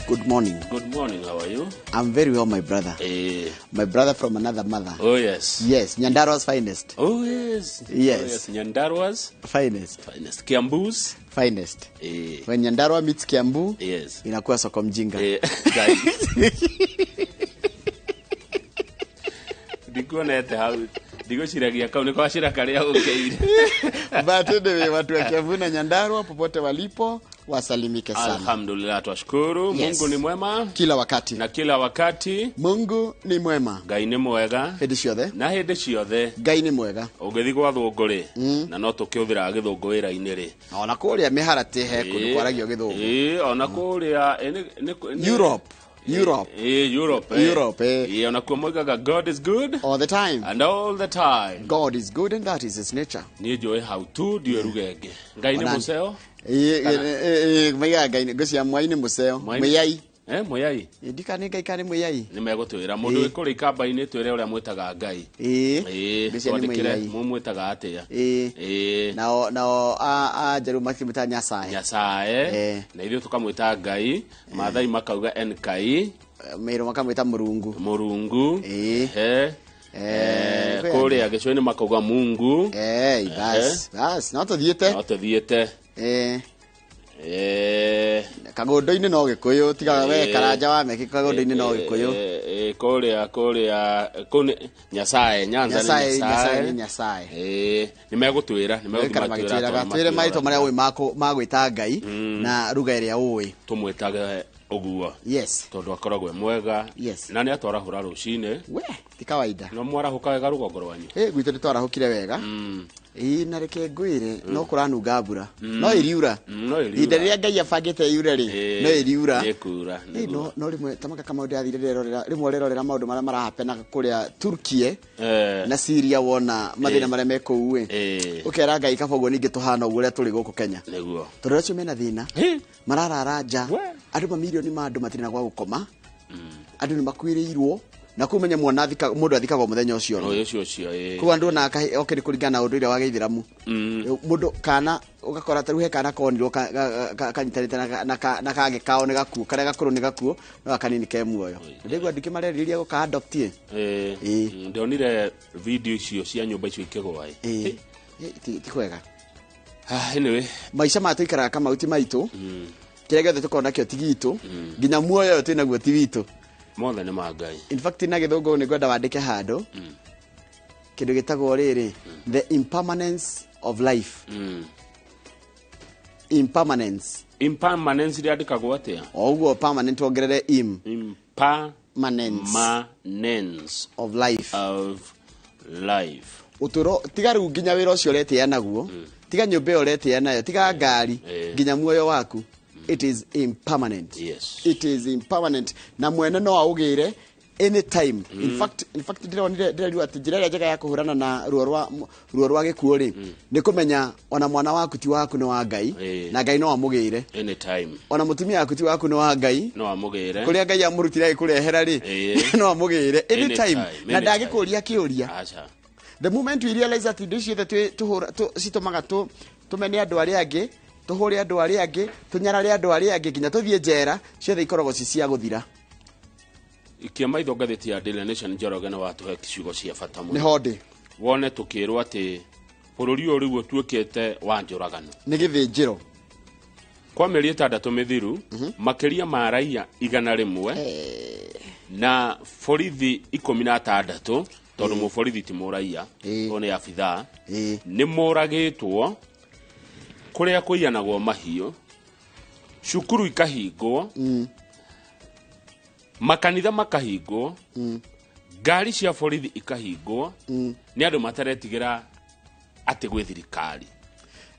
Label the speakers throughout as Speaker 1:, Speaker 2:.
Speaker 1: Good morning.
Speaker 2: Good morning, how are you?
Speaker 1: I'm very well, my brother. My brother from another mother.
Speaker 2: Oh yes.
Speaker 1: Yes, Nyandarua's finest.
Speaker 2: Oh yes.
Speaker 1: Yes.
Speaker 2: Oh, yes. Nyandarua's
Speaker 1: Finest.
Speaker 2: finest. Kiambu's.
Speaker 1: Finest. When Nyandarua meets Kiambu,
Speaker 2: Yes.
Speaker 1: inakuwa soko mjinga.
Speaker 2: Guys. Ndikuonete hau ndigwĩciragia kau nĩ kwacĩra karĩa ũkĩire.
Speaker 1: But anyway, watu wa Kiambu na Nyandarua popote walipo wasalimike sana.
Speaker 2: Alhamdulillah, twashukuru.
Speaker 1: Yes.
Speaker 2: Mungu ni mwema
Speaker 1: Kila wakati.
Speaker 2: na kila wakati.
Speaker 1: Mungu ni mwema.
Speaker 2: Ngai nĩ mwega
Speaker 1: Hĩndĩ ciothe.
Speaker 2: na hĩndĩ ciothe.
Speaker 1: Ngai nĩ mwega.
Speaker 2: Ũngĩthiĩ gwa thũngũ rĩ, na no tũkĩhũthĩraga gĩthũngũ wĩra-inĩ rĩ,
Speaker 1: Ona kũrĩa mĩharatĩ he kũndũ kwaragio gĩthũngũ.
Speaker 2: Ĩĩ, ona kũrĩa
Speaker 1: Europe. Europe.
Speaker 2: Europe.
Speaker 1: Europe, eh.
Speaker 2: Ĩĩ, ona kuo moigaga God is good
Speaker 1: All the time.
Speaker 2: and all the time.
Speaker 1: God is good and that is his nature.
Speaker 2: Niĩ njũĩ hau tu ndiũĩ ruga ĩngĩ. Ngai nĩ
Speaker 1: Ona-
Speaker 2: mũceo.
Speaker 1: Maigaga Ngai ngwĩciria mwai nĩ mũceo.
Speaker 2: Mwai-
Speaker 1: Mwĩyai.
Speaker 2: Mwĩyai.
Speaker 1: Ndikane Ngai kana nĩ mwĩyai.
Speaker 2: Nĩ megũtwĩra mũndũ wĩ kũrĩa ikamba-inĩ twĩre ũrĩa mwĩtaga Ngai.
Speaker 1: Ĩĩ. Ngwĩciria nĩ
Speaker 2: Twandĩkĩre
Speaker 1: mwĩyai.
Speaker 2: mũmwĩtaga atĩa.
Speaker 1: Ĩĩ. Nao a Njerũ makĩmwĩta Nyasaye.
Speaker 2: Nyasaye. Na ithuĩ tũkamwĩta Ngai. Maathai makauga Nkai.
Speaker 1: Meru makamwĩta Mũrungu.
Speaker 2: Mũrungu.
Speaker 1: Ĩĩ.
Speaker 2: Ehe. Kũrĩa gĩcũa-inĩ makauga Mungu.
Speaker 1: Bas, bas, no tũthiĩte.
Speaker 2: No tũthiĩte.
Speaker 1: Kagũndũ-inĩ no Gĩkũyũ, tiga we Karanja wa Meki, kagũndũ-inĩ no Gĩkũyũ.
Speaker 2: Kũrĩa kũu nĩ Nyasaye, Nyanza nĩ
Speaker 1: Nyasaye, Nyasaye nĩ
Speaker 2: Nyasaye.
Speaker 1: Nyasaye.
Speaker 2: Nĩ megũtwĩra, nĩ megũthiĩ
Speaker 1: Megũikara
Speaker 2: magĩtwĩra
Speaker 1: magĩtwĩraga,
Speaker 2: tondũ
Speaker 1: twĩre marĩtwa marĩa ũĩ ma gwĩta Ngai
Speaker 2: Mm.
Speaker 1: na ruga ĩrĩa ũĩ.
Speaker 2: Tũmwĩtage ũguo.
Speaker 1: Yes.
Speaker 2: Tondũ akoragwo e mwega.
Speaker 1: Yes.
Speaker 2: Na nĩ atwarahũra rũcinĩ.
Speaker 1: We, ti kawaida.
Speaker 2: No mwarahũka wega rũgongo rwanyu.
Speaker 1: Gwitũ nĩ twarahũkire wega. Ĩĩ, na reke ngwĩre, no kũranunga mbura. No ĩriura.
Speaker 2: No ĩriura.
Speaker 1: Ihinda rĩrĩa Ngai abangĩte yure rĩ, no ĩriura.
Speaker 2: Nĩĩkura,
Speaker 1: Ĩĩ,
Speaker 2: nĩguo.
Speaker 1: no rĩmwe tamaka kama ndĩrathire ndĩrerorera, rĩmwe ũrerorera maũndũ marĩa marahapena kũrĩa Turkey na Syria, wona mathĩna marĩa me kũu ĩ. Ũkera Ngai kaba ũguo ningĩ tũhana ũguo ũrĩa tũrĩ gũkũ Kenya.
Speaker 2: Nĩguo.
Speaker 1: Tondũ acio mena thĩna. Mararara nja.
Speaker 2: We.
Speaker 1: Andũ mamirioni ma andũ matirĩ na gwa gũkoma. Andũ nĩ makuĩrĩirwo. Na kũu menye mwana mũndũ athikagwo mũthenya ũcio.
Speaker 2: Ũyũ ũcio ũcio, ĩĩ.
Speaker 1: Koguo andũ ona oke nĩ kũringana na ũndũire wa gĩithĩramu. Mũndũ kana ũgakora ta rĩu he kana konirwo kanyitanĩte na kangĩ kao nĩ gakuo, karĩa gakũrũ nĩ gakuo, no gakanini ke muoyo. Ndĩraigua andũ aingĩ marerĩrĩria gũka adopt ĩ.
Speaker 2: Ĩĩ. Ndonire video icio cia nyũmba icio ikĩgwa ĩ.
Speaker 1: Ĩĩ. Ti kwega.
Speaker 2: Anyway.
Speaker 1: Maica maya tũikaraga kamau ti maitũ. Kĩrĩa gĩothe tũkoragwo nakĩo ti gitũ. Nginya muoyo ũyũ twĩnaguo ti witũ.
Speaker 2: Mothe nĩ ma Ngai.
Speaker 1: In fact, na gĩthũngũ nĩ ngwenda wandĩke handũ kĩndũ gĩtagwo rĩrĩ, the impermanence of life. Impermanence.
Speaker 2: Impermanence rĩandĩkagwo atĩa?
Speaker 1: O ũguo permanent wongerere im.
Speaker 2: Impermanence
Speaker 1: of life.
Speaker 2: Of life.
Speaker 1: Ũtũro tiga rĩu nginya wĩra ũcio ũretĩĩa naguo, tiga nyũmba ĩyo ũretĩĩa nayo, tiga ngari, nginya muoyo waku. It is impermanent.
Speaker 2: Yes.
Speaker 1: It is impermanent. Na mwene no aũgĩre anytime. In fact ndĩronire ndĩrerirwo atĩ njĩra ĩrĩa njega ya kũhũrana na ruo rwa gĩkuũ rĩ, nĩ kũmenya ona mwana waku ti waku, nĩ wa Ngai, na Ngai no amũgĩre
Speaker 2: anytime.
Speaker 1: Ona mũtumia waku ti waku, nĩ wa Ngai.
Speaker 2: No amũgĩre.
Speaker 1: Kũrĩa Ngai amũrutire agĩkũrehera rĩ, no amũgĩre anytime.
Speaker 2: Anytime,
Speaker 1: Na
Speaker 2: anytime.
Speaker 1: ndangĩkũria kĩũria.
Speaker 2: Aca.
Speaker 1: The moment we realize that indo ici ciothe citũmaga tũmene andũ arĩa angĩ, tũhũre andũ arĩa angĩ, tũnyarare andũ arĩa angĩ, nginya tũthiĩ njera, ciothe ikoragwo ci cia gũthira.
Speaker 2: Ikia maitho ngathĩti ya Daily Nation, Njoroge nĩ watũhe ciugo cia bata mũno.
Speaker 1: Nĩ ho ndĩ.
Speaker 2: Wone tũkĩrwo atĩ bũrũri ũyũ rĩu ũtuĩkĩte wa njũragano.
Speaker 1: Nĩ gĩthĩnjĩro.
Speaker 2: Kwa mĩeri 6 mĩthiru, makĩria ma raia 100 na borithi 16, tondũ mũborithi ti mũraia, tondũ nĩ abithaa, nĩ moragĩtwo kũrĩa kũiyanagwo mahiũ, cukuru ikahingwo, makanitha makahingwo, ngari cia borithi ikahingwo, nĩ andũ mataretigĩra atĩ gwĩ thirikari.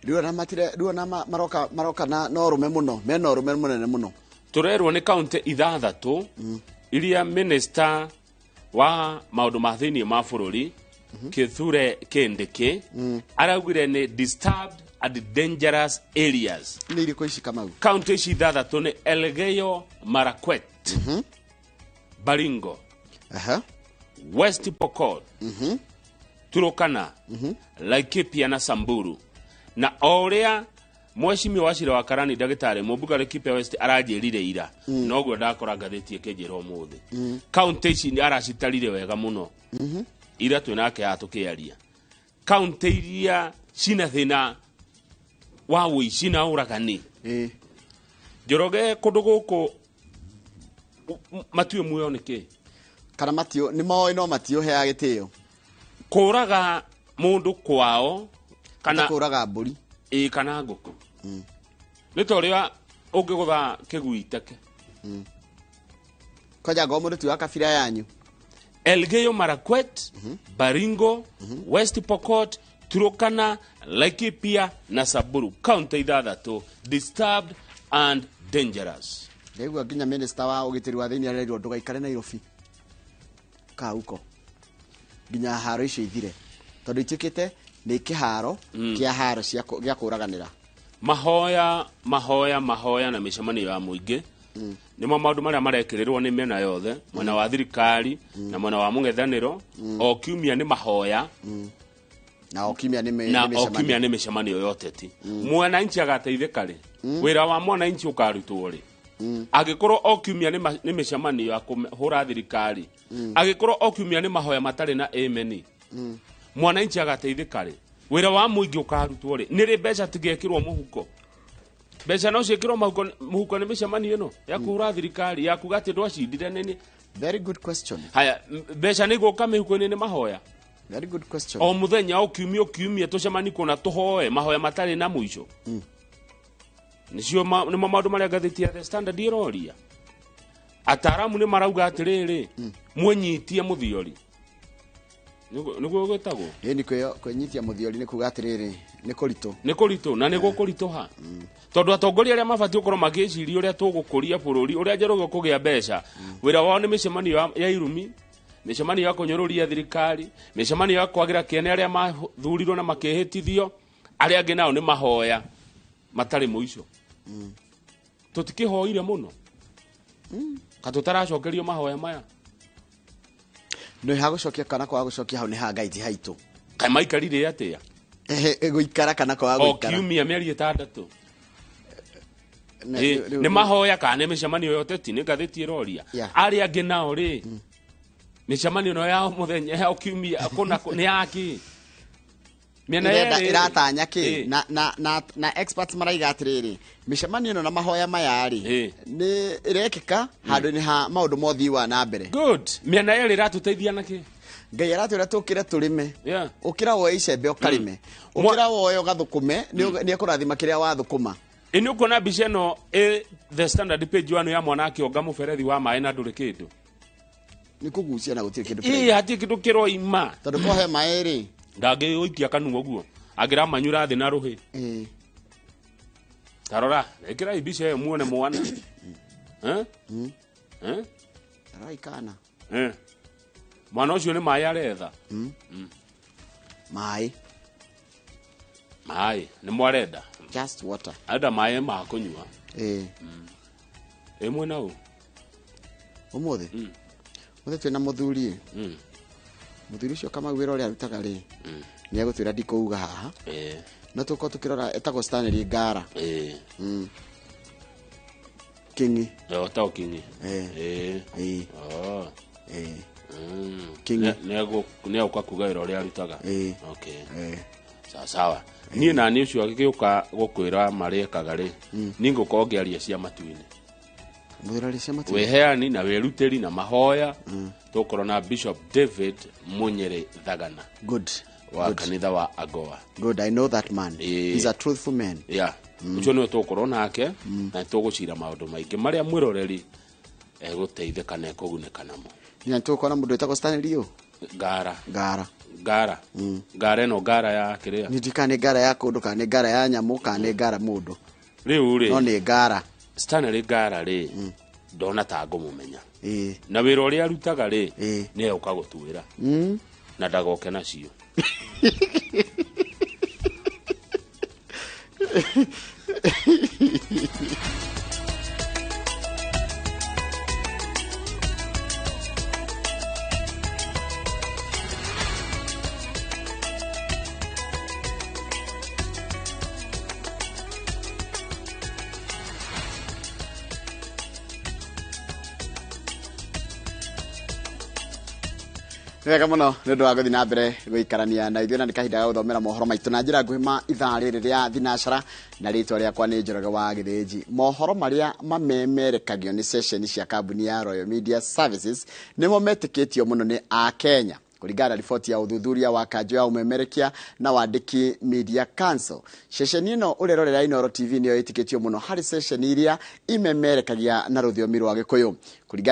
Speaker 1: Rĩu ona matire, rĩu ona maroka na ũrũme mũno, mena ũrũme mũnene mũno.
Speaker 2: Tũrerwo nĩ kaunti 6 iria minister wa maũndũ ma thĩinĩ ma bũrũri Kithure Kindiki araugire nĩ disturbed and dangerous areas.
Speaker 1: Nĩ irĩkũ ici, Kamau?
Speaker 2: Kaunti ici 6 nĩ Elgeyo Marakwet, Baringo, West Pokot, Turukana, Laikipia na Samburu. Na o ũrĩa Mweshimiwa Wachira wa Karani ndagĩtarĩ mũmbunge Laikipia West aranjĩrire ira noguo ndakora ngathĩti ĩkĩnjĩra ũmũthĩ. Kaunti ici nĩ aracitarire wega mũno. Ira twĩ nake haha tũkĩaria kaunti iria cina thĩna wa ũici na ũragani. Njoroge kũndũ gũkũ matiũĩ muoyo nĩ kĩ
Speaker 1: Kana matio nĩ moĩ no matiũheaga gĩtĩo.
Speaker 2: Kũraga mũndũ kwao
Speaker 1: kana kũraga mbũri
Speaker 2: ĩ kana ngũkũ. Nĩ ta ũrĩa ũngĩgũtha kĩgui teke.
Speaker 1: Kwanja ngorwo mũndũ ti wa kabira yanyu.
Speaker 2: Elgeyo Marakwet, Baringo, West Pokot, Turkana, Laikipia na Samburu, kaunti ithathatũ disturbed and dangerous.
Speaker 1: Ndaigua nginya minister wa ũgitĩri wa thĩinĩ arerirwo ndũgaikare Nairobi kauko nginya haro icio ithire tondũ ituĩkĩte nĩ kĩharo kĩa haro cia gĩa kũraganĩra.
Speaker 2: Mahoya mahoya mahoya na mĩcemanio ya mũingĩ nĩmo maũndũ marĩa marekĩrĩrwo nĩ mĩena yothe, mwena wa thirikari na mwena wa mũng'ethanĩro. O kiumia nĩ mahoya
Speaker 1: na o kiumia nĩ
Speaker 2: na o
Speaker 1: mĩcemanio.
Speaker 2: Kiumia nĩ mĩcemanio ya ũteti. Mwananchi agateithĩka rĩ? Wĩra wa mwananchi ũkarutwo rĩ? Angĩkorwo o kiumia nĩ mĩcemanio ya kũhũra thirikari, angĩkorwo o kiumia nĩ mahoya matarĩ na ameni, mwananchi agateithĩka rĩ? Wĩra wa mũingĩ ũkarutwo rĩ? Nĩ rĩ mbeca tigekĩrwo mũhuko? Mbeca no ciĩkĩrwo mũhuko nĩ mĩcemanio ĩno ya kũhũra thirikari, ya kuga atĩ ndwacindire nini?
Speaker 1: Very good question.
Speaker 2: Haya, mbeca nĩ igũka mĩhuko-inĩ nĩ mahoya?
Speaker 1: Very good question.
Speaker 2: O mũthenya o kiumia o kiumia tũcemani kũna tũhoe mahoya matarĩ na mũico. Nĩcio nĩmo maũndũ marĩa ngathĩti ya The Standard ĩroria. Ataaramu nĩ marauga atĩrĩrĩ, mwenyitie mũthiori. Nĩguo gwĩtagwo?
Speaker 1: Ĩ nĩ kwĩnyitia mũthiori nĩ kuga atĩrĩrĩ nĩ kũritũ.
Speaker 2: Nĩ kũritũ na nĩ gũkũritũha. Tondũ atongoria arĩa mabatiĩ gũkorwo magĩciria ũrĩa tũgũkũria bũrũri, ũrĩa Njoroge ũkũgĩa mbeca, wĩra wao nĩ mĩcemanio ya irumi, mĩcemanio ya kũnyũrũria thirikari, mĩcemanio ya kwagĩra kĩene arĩa mathurirwo na makĩhĩtithio, arĩa angĩ nao nĩ mahoya matarĩ mũico. Tũtikĩhoire mũno ka tũtaracokerio mahoya maya.
Speaker 1: Nĩ ha gũcokia kana kwaga gũcokia hau nĩ ha Ngai ti haitũ.
Speaker 2: Kaĩ maikarire atĩa?
Speaker 1: Gũikara kana kwaga
Speaker 2: O
Speaker 1: gũikara.
Speaker 2: kiumia mĩeri ĩtandatũ. Nĩ mahoya kana nĩ mĩcemanio ya ũteti nĩ ngathĩti ĩroria. Arĩa angĩ nao rĩ, mĩcemanio ĩno ya mũthenya ya kiumia kũna nĩ ya kĩ? Mĩena yerĩ.
Speaker 1: Ĩratanya kĩ? Na experts maraiga atĩrĩrĩ, mĩcemanio ĩno na mahoya maya rĩ nĩ ĩrekĩka handũ-inĩ ha maũndũ mothiĩ wa na mbere.
Speaker 2: Good. Mĩena yerĩ ĩratũteithia na kĩ?
Speaker 1: Ngai aratwĩra tũkĩre tũrĩme. Ũkĩra woe icembe ũkarĩme. Ũkĩra woe ũgathũkũme, nĩ ekũrathima kĩrĩa wathũkũma.
Speaker 2: Ĩ nĩ ũkuona mbica ĩno ĩ The Standard page 1 ya mwana akĩonga mũberethi wa maĩ na ndũrĩ kĩndũ.
Speaker 1: Nĩ kũgucia na gũtirĩ kĩndũ
Speaker 2: kĩroima. Ĩ hatirĩ kĩndũ kĩroima.
Speaker 1: Tondũ kohe maĩ rĩ
Speaker 2: ndangĩũikia kanua ũguo angĩramanyura thĩ na rũhĩ. Tarora ĩkĩrai mbica ĩyo muone mwana.
Speaker 1: Tarorai kana.
Speaker 2: Mwana ũcio nĩ maĩ aretha.
Speaker 1: Maĩ.
Speaker 2: Maĩ nĩ mwarenda.
Speaker 1: Just water.
Speaker 2: Arenda maĩ ma kũnyua. Ĩ mwena ũ?
Speaker 1: Ũmũthĩ? Ũmũthĩ twĩna mũthuri. Mũthuri ũcio Kamau wĩra ũrĩa arutaga rĩ, nĩ egũtwĩra ndikũuga haha. No tũkorwo tũkĩrora etagwo Stanley Ngara. Kingi.
Speaker 2: Etagwo Kingi.
Speaker 1: Kingi.
Speaker 2: Nĩ egũka kuga wĩra ũrĩa arutaga. Okay. Sawa sawa. Niĩ na niĩ ũcio agĩũka gũkwĩra marĩa ekaga rĩ, niĩ ngũkorwo ngĩaria cia matu-inĩ.
Speaker 1: Mũthuri cia matu-inĩ.
Speaker 2: Wĩheani na wĩrutĩri na mahoya. Tũkorwo na Bishop David Munyere Thagana.
Speaker 1: Good.
Speaker 2: Wa kanitha wa Agoa.
Speaker 1: Good, I know that man. He's a truthful man.
Speaker 2: Yeah. Ũcio nĩwe tũgũkorwo nake na tũgũcira maũndũ maingĩ marĩa mwĩroreri egũteithĩka na ekũgunĩka namo.
Speaker 1: Nĩ tũgũkorwo na mũndũ wĩtagwo Stanley ũ?
Speaker 2: Ngara.
Speaker 1: Ngara.
Speaker 2: Ngara. Ngara ĩno ngara ya kĩrĩa?
Speaker 1: Nĩ ndiũĩ kana nĩ ngara ya kũndũ kana nĩ ngara ya nyamũ kana nĩ ngara mũndũ.
Speaker 2: Rĩu rĩ.
Speaker 1: No nĩ ngara.
Speaker 2: Stanley Ngara rĩ, ndona ta ngũmũmenya. Na wĩra ũrĩa arutaga rĩ, nĩ egũka gũtuĩra. Na ndagoke nacio.
Speaker 1: Nĩ wega mũno nĩ ũndũ wa gũthiĩ na mbere gũikarania na ithuĩ, na nĩ kahinda ga gũthomera mohoro maitũ na njĩra nguhĩ ma ithaa rĩrĩ rĩa thinacara, na rĩtwa rĩakwa nĩ Njoroge wa Gĩthĩnji. Mohoro marĩa mamemerekagio nĩ ceceni cia kambuni ya Royal Media Services nĩmo metĩkĩtio mũno nĩ Akenya, kũringana na riboti ya ũthuthuria wa kanjũ ya ũmemerekia na wandĩki Media Council. Ceceni ĩno ũrerorera, Inooro TV, nĩyo ĩtĩkĩtio mũno harĩ ceceni iria imemerekagia na rũthiomi rwa Gĩkũyũ, kũringana